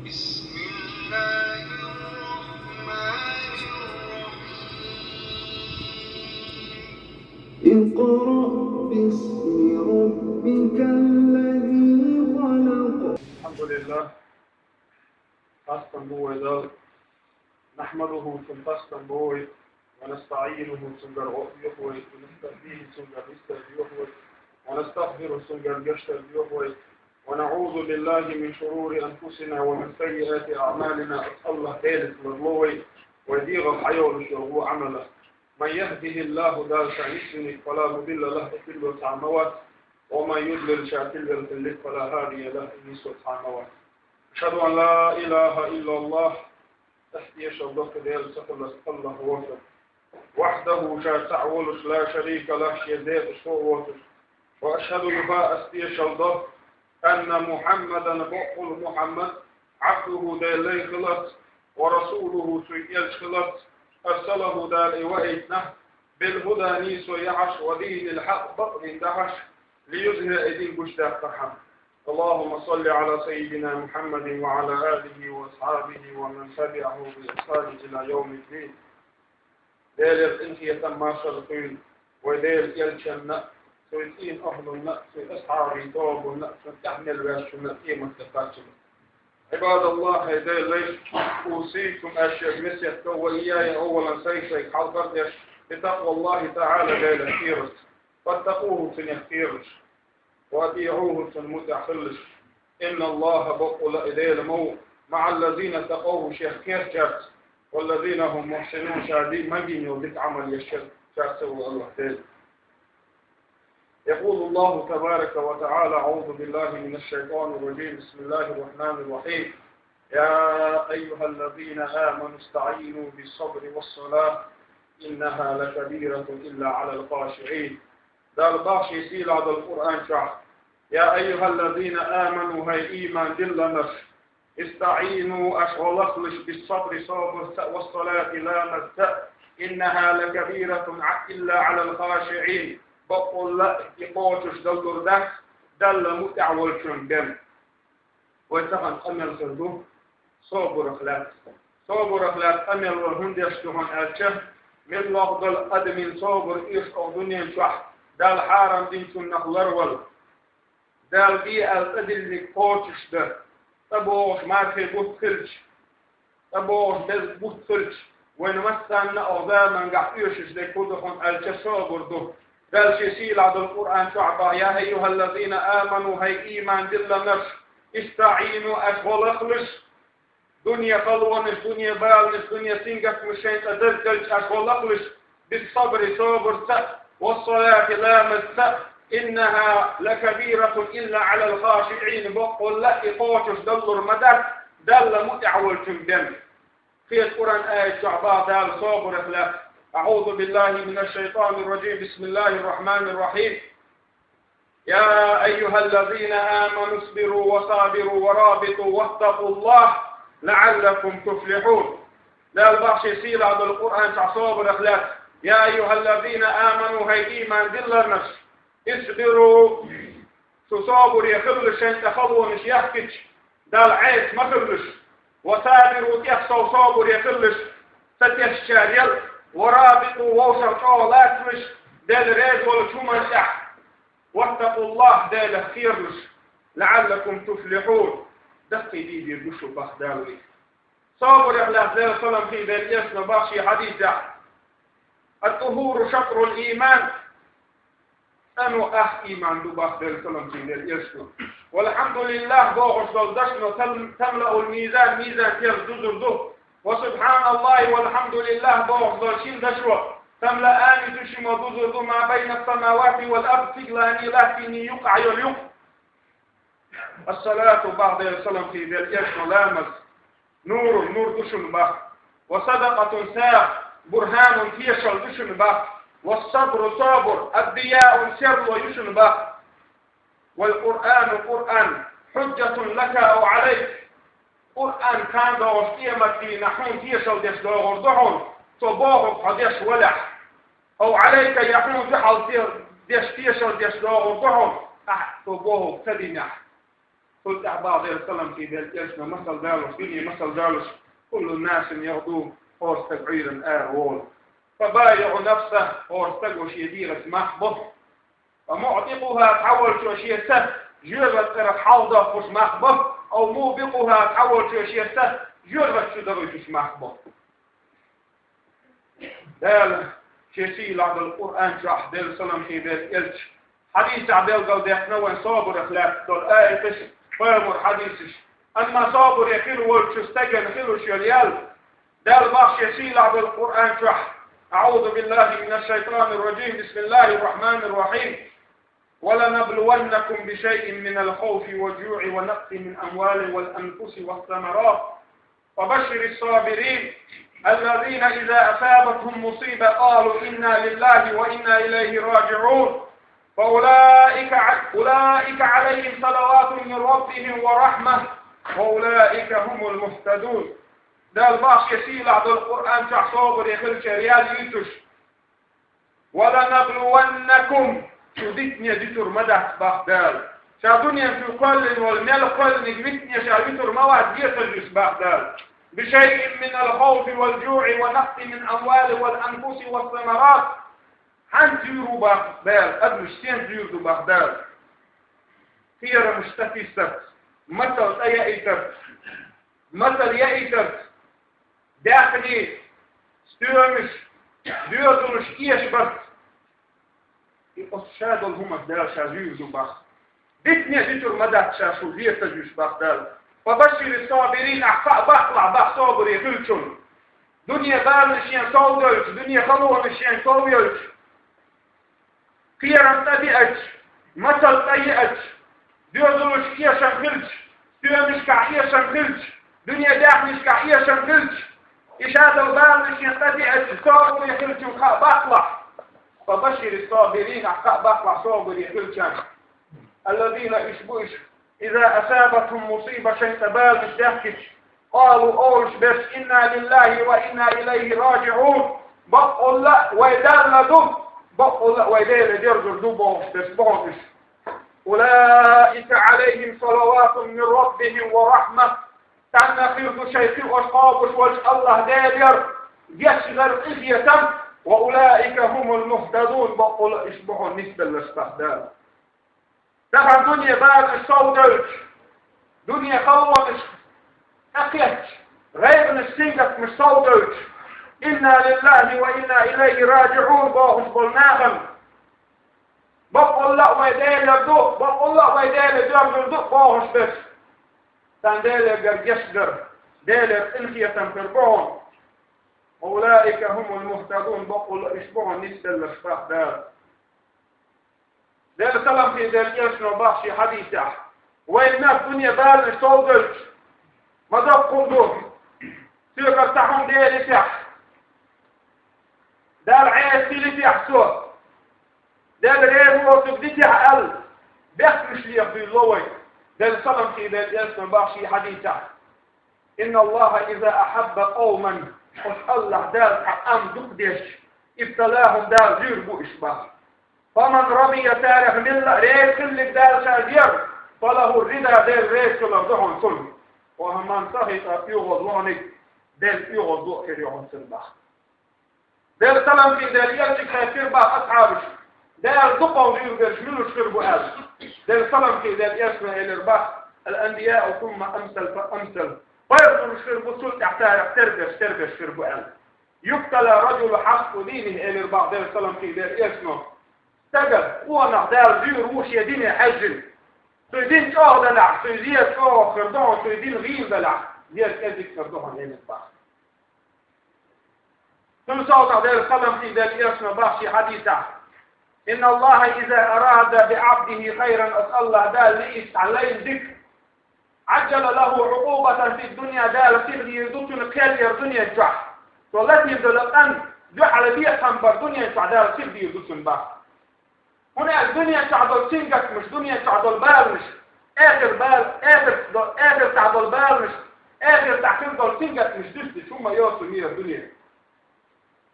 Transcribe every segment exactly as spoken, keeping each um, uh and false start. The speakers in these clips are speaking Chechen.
بسم الله الرحمن الرحيم. اقرأ باسم ربك الذي خلق. الحمد لله. Хастам бу вай Далла. نحمده, цун хастам бу вай, ونستعينه, цунгара гӀо йоху вай, ونستهديه, цунгара вистар йоху вай, ونستغفره, цунгара гештар йоху вай, ونعوذ بالله من شرور أنفسنا ومن سيئات أعمالنا, АллахӀ Делаца ларло вай, вай дегӀах хьайолуш йолу Ӏамалах. من يهده الله, Дала ша нисвинарг, فلا مضل له, тӀедилло цхьа а ма вац, ومن يضلل, ша тилвелла хилча, فلا هادي له, и нисло цхьа а ма вац. أشهد أن لا إله إلا الله, Ас тешал до Делан ца хиларца АллахӀ воцург. وحده, ша цхьаъ волуш, لا شريك له, шен декъашхо а воцуш. وأشهد, юха ас тешал до, أن محمدا, бакъволу Мухьаммад, عبده, Делан лай хиларца, ورسوله, цуьнан элча хиларца, أرسله, Дала и ваийтина, بالهدى, нийсо яхьаш, ودين الحق, бакъдин дахьаш, ليظهره, и дин гучудаккхархьама. اللهم صل على سيدنا محمد وعلى آله وأصحابه ومن تبعه بإحسان إلى يوم الدين. Делера къинхетам, маршалла хуьлда вай Делан элчанна, цуьнан цӀийнан охӀланна, цуьнан асхьабийн тобанна, цуьнан тӀаьхьа мел ваьшшунна, къематде кхаччалц. عباد الله, хӀай Делан лайш, أوصيكم, ас шуьга весет до, وإياي, أولا, сайн-сайга хьалхара деш, بتقوى الله تعالى, Делах кхерарца. فاتقوه, цунах кхералаш. وأطيعوه, цунна муьтӀахь хилалаш. إن الله, бакъволу и Дела ма ву, مع الذين اتقوا, шех кхерчаьрца, والذين هم محسنون, ша дин магийна йолу дика Ӏамал еш шерчаьрца ву АллахӀ Дела. يقول الله تبارك وتعالى: أعوذ بالله من الشيطان الرجيم. بسم الله الرحمن الرحيم. يا أيها الذين آمنوا استعينوا بالصبر والصلاة إنها لكبيرة إلا على الخاشعين. Дала боху шен сийлахь долу Къуръан чохь: يا أيها الذين آمنوا, хӀай ийман диллинарш, استعينوا, аша гӀо лахалаш, بالصبر, собарца, والصلاة, ламазца, إنها لكبيرة إلا على الخاشعين, бакъволла и кхочуш далур дац Далла муьтӀахь волчун бен. Вай цхьана къамел хир ду собарах лаьцна. Собарах лаьцна къамел вай хӀунда деш ду хьуна аьлча, мел лохдала адамийн собар оьшу оха дуьнен чохь, Далла хьарам динчунах ларвала. Дала де аьлла тӀедиллинарг кхочуш дан, тӀебогӀуш мархи бутт хилча, тӀебогӀуш беза бутт хилча, вайна массарна а оха замангахь оьшуш дерг хӀун ду хьуна аьлча, собар ду. Дала шен сийлахь долу Къуръан чохь боху: يا أيها الذين آمنوا, хӀай ийман диллинарш, استعينوا, аша гӀо лахалаш, дуьне халонаш, дуьне баланаш, дуьне сингаттамаш шайна тӀе дагахь хилча, аша гӀо лахалаш, بالصبر, собарца, والصلاة, ламазца, إنها لكبيرة إلا على الخاشعين, бакъволла и кхочуш далур ма дац Далла муьтӀахь волчун бен. Кхечу Къуръан аят чохь боху Дала собарах лаьцна: أعوذ بالله من الشيطان الرجيم. بسم الله الرحمن الرحيم. يا أيها الذين آمنوا اصبروا وصابروا ورابطوا واتقوا الله لعلكم تفلحون. Дала боху шен сийлахь долу Къуръан чохь собарах лаьцна: يا أيها الذين آمنوا, хӀай ийман диллинарш, اصبروا, шу собаре хилалаш, шайна тӀе халонаш яхкича, Далла Ӏеса ма хилалаш, وصابروا, тӀех сов собаре хилалаш, ца тешначарел, ورابطوا, вовшах чӀогӀа лацалаш, Дела реза волчу хӀуманна тӀехь, واتقوا الله, Делах кхералаш, لعلكم تفلحون, даккхий дийр ду шу боху Дала вайга. Собарах лаьцна Делан салам хуьлда элчано боху шен хьадисехь: الطهور شطر الإيمان, цӀано ах ийман ду боху Делан салам хуьлда элчано. والحمد لله бохуш долу дашно там-, تملأ الميزان, мизан терра дузур ду. وسبحان الله والحمد لله бохуш долу шина дашо, تملأان, цу шиммо дузур ду, ما بين السماوات والأرض, стигаланний латтанний юкъахь йолу юкъ. الصلاة боху Делан салам хуьлда элчано, ламаз, نور, нур ду шуна боху. والصدقة, сагӀа, برهان, тешалла ду шуна боху. والصبر, собар, الضياء, серло ю шуна боху. والقرآن, Къуръан, حجة لك أو عليك. Къуръан кхана догӀуш къематдийнахь хьуна тешалла деш догӀур ду хьуна, цо бохург хьо деш валахь. أو عليك, я хьуна дуьхьал те-, деш, тешалла деш догӀур ду хьуна, ахь цо бохург ца динехь. Цул тӀаьхьа бах Делан салам хилда элчано масал далош, дуьне масал далош: «كل الناس يغدو», хӀора стаг Ӏуьйранна ара волу. «فبائع نفسه», хӀора стага шен дегӀаца мах бо. «فمعتقها», цхьаволчо шен са жоьжахатин цӀарах хьалхадоккхуш мах бо. «أو موبقها», цхьаволчо шен са жоьжахати чу дахуьйтуш мах бо. Дала шен сийлахь долу Къуръан чохь, Делан салам хилда элча, хьадисехь белгалдаьккхина вайн собарах лаьцна долу аяташ, пайхамаран хьадисаш. Амма собаре хир волчу стагана хилуш йолу ял, Дала бах шен сийлахь долу Къуръан чохь: «أعوذ بالله من الشيطان الرجيم. بسم الله الرحمن الرحيم. ولنبلونكم بشيء من الخوف والجوع ونقص من الأموال والأنفس والثمرات وبشر الصابرين الذين إذا أصابتهم مصيبة قالوا إنا لله وإنا إليه راجعون. فأولئك ع-، أولئك عليهم صلوات من ربهم ورحمة وأولئك هم المهتدون.» Дала бах шен сийлахь долу Къуръан чохь собаре хилчеран ял юьйцуш: «ولنبلونكم», шу дитине дитур ма дац, бах Дала. Ша дуьнен чу кхоьллина волу мел кхоьллиниг витине ша витур ма вац, деза хезаш, бах Дала. «بشيء من الخوف والجوع ونقص من الأموال والأنفس والثمرات». Хьанца зуьйр ву, бах Дала, адамаш сенца зуьйр ду, бах Дала? Кхерамаш тӀетиссарца, мацалла тӀеяийтарца, мацалла яийтарца, даьхни, стоьмаш, доьзалш эшабарца. И оцу ша долу хӀуманца Дала ша зуьйр ду, бах. Дитине дитур ма дац ша шу, деза хезаш, бах Дала. «فبشر الصابرين», ахь кхаъ баккхалахь, бах, собаре хиллачунна. Дуьне баланаш шен сов девлча, дуьне халонаш шен сов йевлча, кхерам тӀебеача, мацалла тӀееача, доьзалш эшам хилча, стоьмашкахь эшам хилча, дуьне даьхнашкахь эшам хилча, и ша долу баланаш шен тӀебеача, собаре хиллачунна кхаъ баккхалахь. «فبشر الصابرين», ахь кхаъ баккхалахь собаре хиллачарна. «الذين», уьш бу уьш, «إذا أصابتهم مصيبة», шайна тӀе баланаш даьхкича, «قالوا», олуш берш: «إنا لله وإنا إليه راجعون». Баккъалла а вай Далла ду, баккъалла а вай Деле доьрзур ду бохуш берш бу хьуна уьш. «أولئك عليهم صلوات من ربهم ورحمة». Царна хир ду шайн кхиош кхобуш волчу АллахӀ Делера гечдар, къинхетам. «وأولئك هم المهتدون», баккъалла а уьш бу хьуна нисбелларш, бах Дала. Тахана дуьне баланаш сов девлча, дуьне халонаш тӀекхетча, гӀайгӀанаш, сингаттамаш сов девлча, «إنا لله وإنا إليه راجعون» бохуш болу нахана, «баккъалла а вай Делера ду, баккъалла а вай Деле доьрзур ду» бохуш берш, царна Делера гечдар, Делера къинхетам хир бу хьуна. «وأولئك هم المهتدون», баккъалла а уьш бу хьуна нисбелларш, бах Дала. Делан салам хилла элчано бах шен хьадисехь: вайн нах дуьне баланаш сов девлча, ма доккха хӀума ду, соьгара цхьа хӀума делитехь, Дала Ӏеса хилийтехь со, Дала реза воцург дитехь аьлла, бехкамаш леха дуьйлало вай. Делан салам хилла элчано бах шен хьадисехь: «إن الله إذا أحب قوما», оцу АллахӀ Дала цхьа къам дукха деш, «ابتلاهم», Дала зуьйр бу уьш, бах. «فمن رضي», царах милла а реза хилларг Дала ша зуьйр, «فله الرضا», Дела реза хилар ду хьуна цунна. «ومن سخط», оьгӀаз лохниг, Дела оьгӀаз ло а хир ю хьуна цунна, бах. Делан салам хилла элчанга хаьттира бах асхьабаш, Дала дукхах зуьйр берш муьлш хир бу аьлла. Делан салам хилла элчано элира бах: «الأنبياء ثم الأمثل فالأمثل». Пайхамарш хир бу, цул тӀаьхьа царах тера берш, тера берш хир бу аьлла. «يبتلى الرجل حسب دينه», элира бах Делан салам хилла элчано. Стага, къонах Дала зуьйр ву шен дине хьаьжжина. Цуьнан дин чӀогӀа далахь, цуьнан зен чӀогӀа хир ду хьуна, цуьнан дин гӀийла далахь, зен кӀезиг хир ду хьуна, элира бах. Цул совнаха Делан салам хилла элчано бах шен хьадисехь: «إن الله إذا أراد بعبده خيرا», оцу АллахӀ Дала лиъча цхьа лайна дика, «عجل له عقوبة في الدنيا», Дала сиха дийр ду цунна кхел яр дуьнен чохь. Цо латийна долу къан дуьхьал бекхам бар дуьнен чохь Дала сиха дийр ду цунна, бах. ХӀунда аьлча дуьнен чохь долу сингаттамаш, дуьнен чохь долу баланаш, эхар бал-, эхар до-, эхар тӀехь долу баланаш, эхар тӀехь хир долу сингаттамаш дуьстича, хӀумма йоцу мера дуьне.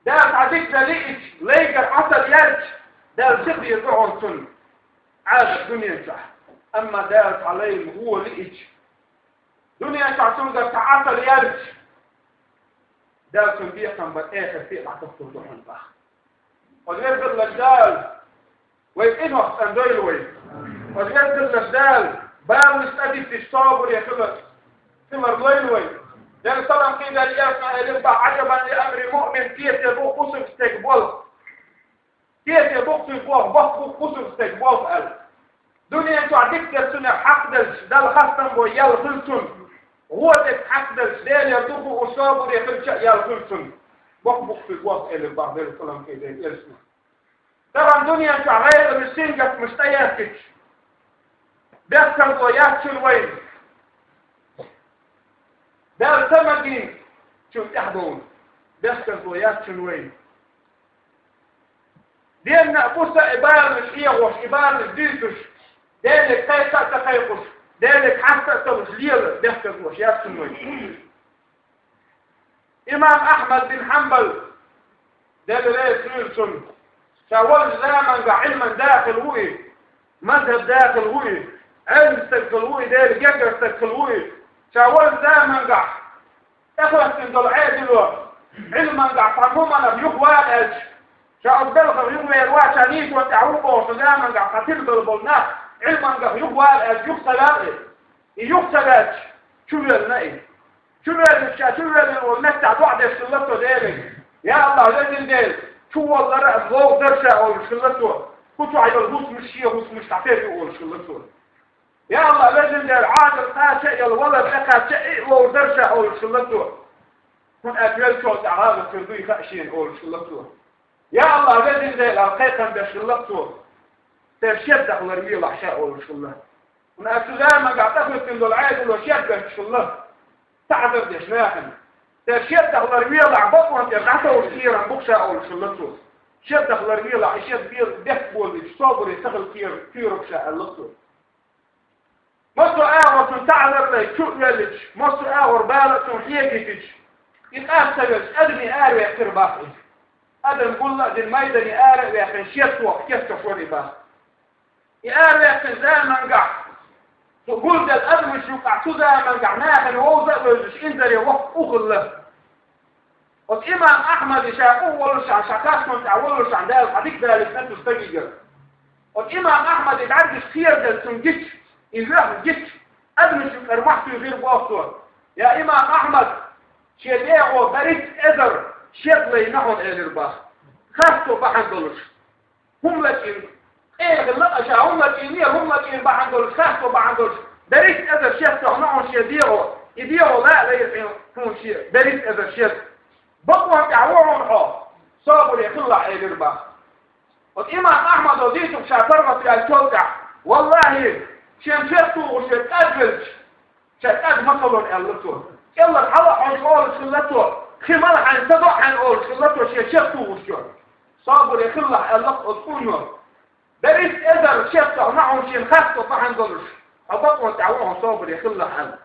Дала цхьа дика дан лиъча, лайгара Ӏа ца лелча, Дала сиха дийр ду хьуна цунна Ӏазап дуьнен чохь. Амма Дала цхьа лайна гӀо лиъча, дуьнен чохь цуьнгара цхьа Ӏасал яьлча, Дала цунна бекхам бан эхарте а дӀатоттур ду хьуна бах. Оцу верг хилла Дала вай къинойх цӀандойла вай. Оцу верг хилла Дала баланаш тӀедиттича собаре хилар, хилар лойла вай. Дала салам кхийдар элчано элира бах: «Ӏажабан ли амрил муъмин», кхетаме бу бусалба стеган болх. Кхетаме бу цуьнан болх, боккха бу бусалба стеган болх аьлла. Дуьнен чохь дика дерг цунах хьакхаделча, Далла хастам бой ял хуьлу цунна. ГӀо дерг хьакхаделча, Делера дукха уьш собаре хилча а ял хуьлу цунна. Боккха бу цуьнан болх элира бах Делан салам кхийдар элчано. Тахана дуьнен чохь гӀайгӀанаш, сингаттамаш тӀеяьхкича, бехказло яц шуна вайна. Дала ца магийна, цунна тӀаьхьа бовла. Бехказло яц шуна вайна. Денна а, буса а и баланаш хьехош, и баланаш дуьйцуш, Деле кхайкха а ца кхайкхуш, Деле хьаста а ца луш лела бехказло яц шуна вайна. Имам Ахьмад бин Хьанбал, Дела реза хуьлда цунна, ша волчу заманга Ӏилман да хилла ву и, мазхӀаб да хилла ву и, Ӏелам стаг хилла ву и, Делан гергара стаг хилла ву и, ша волчу заманга тӀехӀоьттина долу Ӏедало, Ӏилманга цхьана хӀуманах юхавала аьлча, ша оцу белхах юхавер вац, ша нийсонна тӀехь ву бохуш, заманга цхьа тилабелла болу нах, Ӏилманга юхавала аьлча, юха ца ваьлла и. И юха ца ваьлча, чувоьллина и. Чувоьллинчу, чувоьллина волу меттехь доӀа деш хилла цо Деле: «Я АллахӀ, везан Дела, чуволлара а вовза дара ша», олуш хилла цо. Кху чохь йолу хӀусамаш шен хӀусамаш дӀатер ю олуш хилла цо. «Я АллахӀ, везан Дела, Ӏазап кхача а йолу, валар тӀекхача а и вовза дара ша», олуш хилла цо. ХӀунда аьлча веллачул тӀаьхьа гӀазот хир дуй хаьа шена олуш хилла цо. «Я АллахӀ, везан Дела», аьлла кхайкхам беш хилла цо. «Церан шед дахлар велахь ша», олуш хилла. ХӀунда аьлча цу заманга тӀехӀоьттина долу Ӏедало шед бетташ хилла, таӀзар деш нахана. Церан шед дахлар велахь, бакъонан тӀера дӀатовжа кхерам бу-кх ша олуш хилла цо. Шед дахлар велахь, и шед бе-, бехк болийча, собаре ца хила кхер-, кхоьру-кх ша аьлла цо. Массо а агӀор цунна таӀзар лайча, чу а воьллича, массо а агӀор бала а цунна хьегийтича, и къаста ца велча, адамийн араваьккхира бах и. Адам гул а дина, майдане ара а ваьккхина, шед тохка кеста хӀора и бах. И араваьккхина замангахь, цу гулделла адамаш юкъахь цу замангахь нахана вовза а вевзаш, инзаре воккха къу хилла. Оцу имам Ахьмаде ша къу воллушехь, ша кхаьчна тӀехь воллушехь, Дала цхьа дика далийта цу стагегара. Оцу имам Ахьмаде бӀаьргаш кхераделла цунна гича, и вехна гича, адамаш юкъара мохь туьйхира боху цо: «Я имам Ахьмад, шен дегӀо берхӀитта эзар шед лайна хьуна», элира бах. Хасто бахьана долуш. ХӀума лачкъийна, къера хилла ша, хӀума лачкъийна, хӀума лачкъийна бахьана долуш, хасто бахьана долуш, берхӀитта эзар шед тохна хьуна шен дегӀо, и дегӀо лаа лайра хьуна шен берхӀитта эзар шед. Бакъонан тӀехь ву хьуна хьо, собаре хилалахь, элира бах. Оцу имам Ахьмадо дийцира ша паргӀат ваьллачул тӀаьхьа: «ВаллахӀи, шен шед тухуш верг кӀадвелча, ша кӀад ма хилла», аьлла цо. «КӀеллара хьала а хьожа», олуш хилла цо, «кхин мала хьайна ца до хьайна», олуш хилла цо шен шед тухуш верг. «Собаре хилалахь», аьлла оцу къуно. «БерхӀитта эзар шед тохна хьуна шена хасто бахьана долуш, хьо бакъонан тӀехь ву хьуна, собаре хилалахь», аьлла.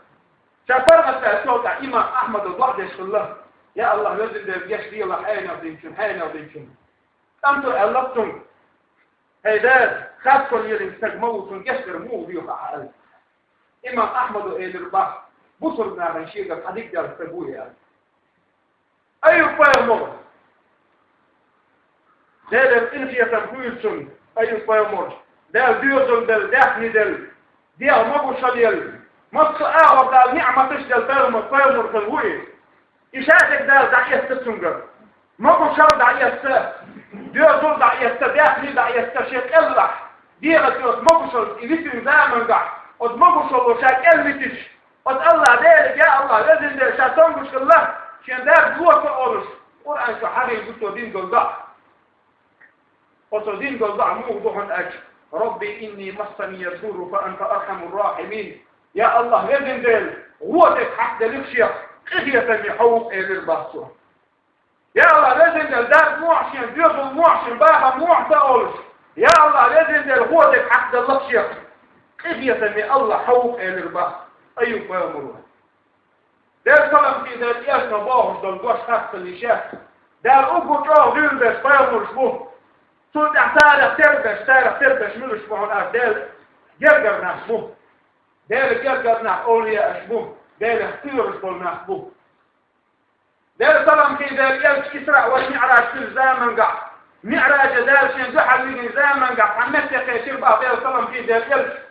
Ша паргӀат ваьллачул тӀаьхьа имам Ахьмадо доӀа деш хилла: «Я АллахӀ, везан Дела, гечдалахь хьенех динчун, хьенех динчун». КӀанто аьлла цуьнга: «ХӀей Дела, хасто лелийна стаг ма ву, цунна гечдар муха доьху ахь?» аьлла. Имам Ахьмадо элира бах: «Бусалба нахана шегара цхьа дика даьлла стаг ву и», аьлла. Айюб-пайхамар, Делера къинхетам хуьйла цунна, Айюб-пайхамар, Дала доьзал делла, даьхни делла, дегӀ могушалла елла, массо а агӀор Дала ниӀматаш делла пайхамар, пайхамар хилла ву и. И шадерг Дала дӀаэцна цуьнгара. Могушалла дӀаэцна, доьзал дӀаэцна, даьхни дӀаэцна шен кӀеллахь. ДегӀаца оцу могушаллица и витина замангахь, оцу могушалло ша кӀел витича, оцу АллахӀ Деле: я АллахӀ, везан Дела, ша товмаш хилла, шен дарба ло со олуш, Къуръан чу хьахийна ду цо дина долу доӀа. Оцо дина долу доӀа муха ду хьуна аьлча: «Рабби инни массанийя ддурру фа анта архьамур рахьимин». Я АллахӀ, везан Дела, гӀо дерг хьакхаделира шех, къинхетаме хьо ву-кх, элира бах цо. Я АллахӀ, везан Дела, дарба ло ахь шена, доьзал ло ахь шена, бахам ло ахь сан олуш. Я АллахӀ, везан Дела, гӀо дерг хьакхаделла-кх шех, къинхетаме АллахӀ хьо ву-кх, элира бах Айюб-пайхамаро. Дела салам кхийдар элчано бохуш долу дош харц хилла шаьш. Дала уггар чӀогӀа дуьйладеш пайхамарш бу. Цул тӀаьхьа царах тера беш, царах тера беш муьлш бу хьуна аьлла, Дела гергара нах бу. Делан гергара нах овлияаш бу. Делах кхоьруш болу нах бу. Делан салам хилла Делан элча Исраъ вай МиӀраж хилла замангахь, МиӀража Дала шен дуьхьал вигина замангахь цхьана метте кхечира бах Делан салам хилла Делан элча.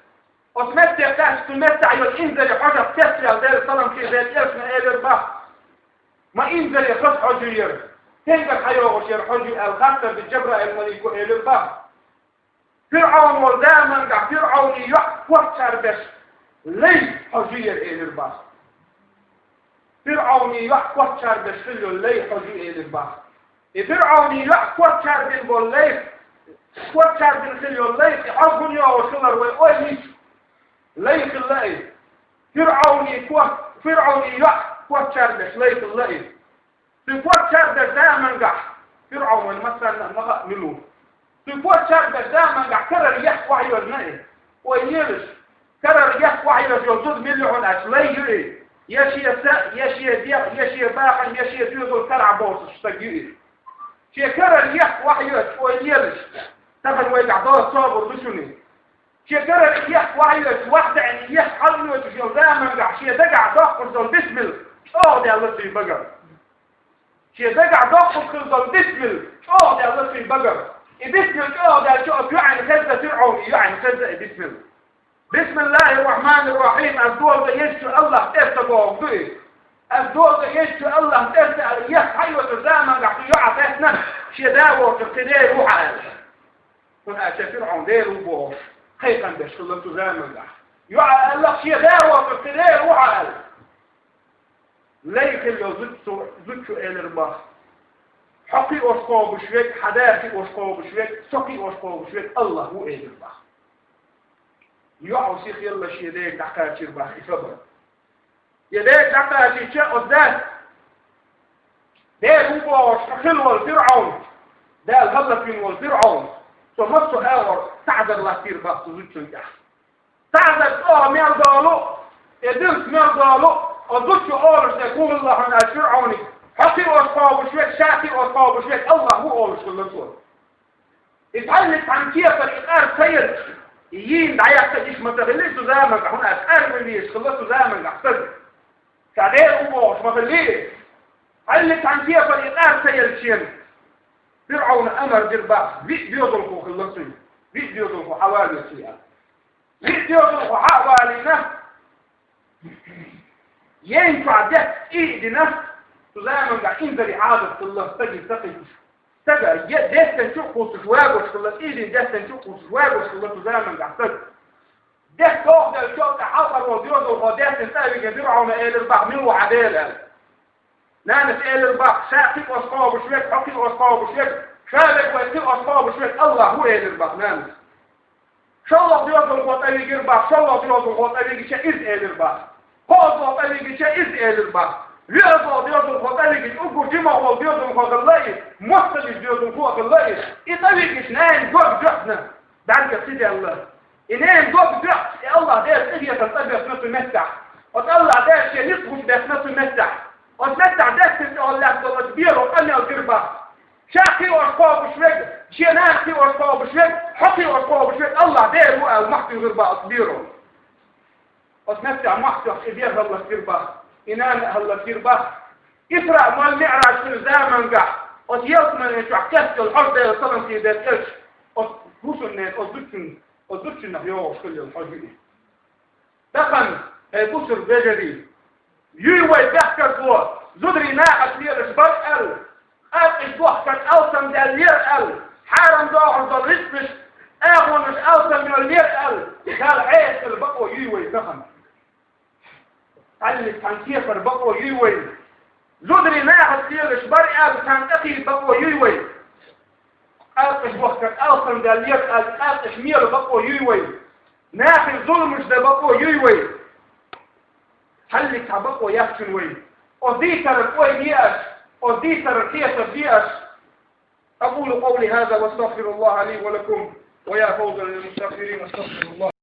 Оцу метте кхаьчча, цу меттехь йолу инзаре хьожах тесваьлла Делан салам хилла Делан элчано элира бах: «Ма инзаре хаза хьожа ю яра, стенгара хьайогӀуш яра хьожа ю», аьлла, хаттар дича Джабраил малико элира бах: ФирӀавн волу замангахь ФирӀавнан йоӀ коччарбеш лай хьожа ю яра элира бах. ФирӀавнан йоӀ коччарбеш хилла йолу лай хьожа ю элира бах. И ФирӀавнан йоӀ коччарбина болу лай, коччарбина хилла йолу лай, и хьожа хӀунда йогӀуш хилар вай ойла йича, лай хилла и. ФирӀавнан ко-, ФирӀавнан йоӀ коччарбеш лай хилла и. Цуьнан коччарбеш замангахь, ФирӀавн вайна массарна а ма хаьа мила ву. Цуьнан коччарбеш замангахь карара ехк охьайоьжна и. Ойла елаш, карара ехк охьайоьжна йолу зуда мила ю хьуна аьлча, лай ю и. Я шен са, я шен дегӀ, я шен бахам, я шен доьзал карахь боцуш стаг ю и. Шен карара ехк охьайоьжча, ойла елаш, тахана вайгахь доцу собар ду шуна и. Шен карара ехк охьайоьжча, вахдеана ехк хьалайоьжуш йолу замангахь шен дагахь доккхуш долу бисмилла чӀогӀа даьлла цуьнан багара. Шен дагахь доккхуш хилла долу бисмилла чӀогӀа даьлла цуьнан багара. И бисмилла чӀогӀа даьлча, оцу йоӀана хезна, ФирӀавнан йоӀана хезна и бисмилла. «Бисмиллахир-рахманир-рахим, ас доза езачу АллахӀан цӀерца бохург ду и. Ас доза езачу АллахӀан цӀерца», аьлла, ехк хьайоьжучу замангахь цу йоӀа хезна, шен да воцург кхин дера ву хьан аьлла. ХӀунда аьлча ФирӀавн дера ву бохуш, кхайкхам беш хилла цу замангахь. ЙоӀа аьлла, шен да воцург кхин дера ву хьан аьлла. Лай хилла йолу зудчо, зудчо элира бах: «Хьо кхиош кхобуш верг, хьан да кхиош кхобуш верг, со кхиош кхобуш верг АллахӀ ву», элира бах. ЙоӀ сихъелла шен дега дӀакхачийра бах и хабар. И дега дӀакхачийча, оцу дас: «Дера ву бохуш хьо хилла волу ФирӀавн, Дала хӀаллаквина волу ФирӀавн, со массо а агӀор таӀзар латтийра бах цу зудчун тӀехь. ТаӀзар чӀогӀа мел долу, и дилс мел долу, оцу зудчо олуш дерг хӀун хилла хьуна аьлча ФирӀавниг: „Хьо кхиош кхобуш верг, ша кхиош кхобуш верг АллахӀ ву“, олуш хилла цо. И цхьанна цхьана кепара и къар ца елча, и йийна дӀаяккха йиш ма ца хилла цу заманахь, хӀунда аьлча къар ван везаш хилла цу заманахь стаг. Ша Дела ву бохуш ма хилла. Цхьанна цхьана кепара и къар ца елча шена, ФирӀавна амар дира бах, виъ доьзалхо хилла цуьнан, виъ доьзалхо хьавалийта цуьнан аьлла. Виъ доьзалхо хьа а валийна, ейн чохь дехка цӀий а дина, цу заманахь инзаре Ӏадат хилла стаге ца кхийтуш. Стага е деттан чу а кхуссуш вагош хилла, цӀий дина деттан чу а кхуссуш вагош хилла цу заманахь стаг. Дехка дохаделча, цул тӀаьхьа хьалхара волу доьзалхо деттан цӀа а вигина, ФирӀавна элира бах: „Мила ву хьан Дела?“ аьлла. Нанас элира бах: „Ша кхиош кхобуш верг, хьо кхиош кхобуш верг, ша верг вай кхиош кхобуш верг АллахӀ ву“, элира бах нанас. ШолгӀа доьзалхо тӀе вигира бах, шолгӀа доьзалхо тӀе вигича иза элира бах. КхоалгӀа тӀе вигича иза элира бах. ВоьалгӀа доьзалхо тӀе вигича, уггар жимахволу доьзалхо хилла и, мостагӀчу доьзалхо хилла и, и тӀе вигича ненан дог доьхна, бӀаьргех сиделла. И ненан дог доьхча, и АллахӀ Дела тӀедесан цӀа бехна цу меттехь. Оцу АллахӀ Дела шен ницкъ гучу бехна цу меттехь. Оцу меттехь деттина тӀехула лаьцна долу оцу беро къамел дира бах. Ша кхиош кхобуш верг, шен нана кхиош кхобуш верг, хьо кхиош кхобуш верг АллахӀ Дела ву аьлла, мохь туьйхира бах оцу беро. Оцу меттехь мохь тоьхча, и бер хӀаллакдира бах, и нана а хӀаллакдира бах. Исраъ-МиӀраж хилла замангахь, оцу ялсаманин чохь кхетта йолу хьожа Делан салам хилла Делан элча, оцу хӀусамненан, оцу зудчун, оцу зудчунах йогӀуш хилла йолу хьожа ю и. Тахана, хӀей бусалба вежарий, юй вай бехказло, зударий нахаца лелаш бара аьлла, къаьркъаш дохкарг алсам даьллера аьлла, хьарам дохуш долу рицкъаш, агӀонаш алсам йоллера аьлла, Далла Ӏеса хила бакъо юй вай тахана. Цхьанна цхьана кепара бакъо юй вай. Зударий нахаца лелаш бара аьлла, царна тӀекхийда бакъо юй вай. Къаьркъаш дохкарг алсам даьллера аьлла, къаьркъаш мела бакъо юй вай. Нахе зуламаш дан бакъо юй вай. Хьаллиг цхьа бакъо яц шуна вай. Оцу дийцаран ойла е аш, оцу дийцаран кхетам бе аш. أقول قولي هذا وأستغفر الله لي ولكم، ويا فوز للمستغفرين، أستغفر الله.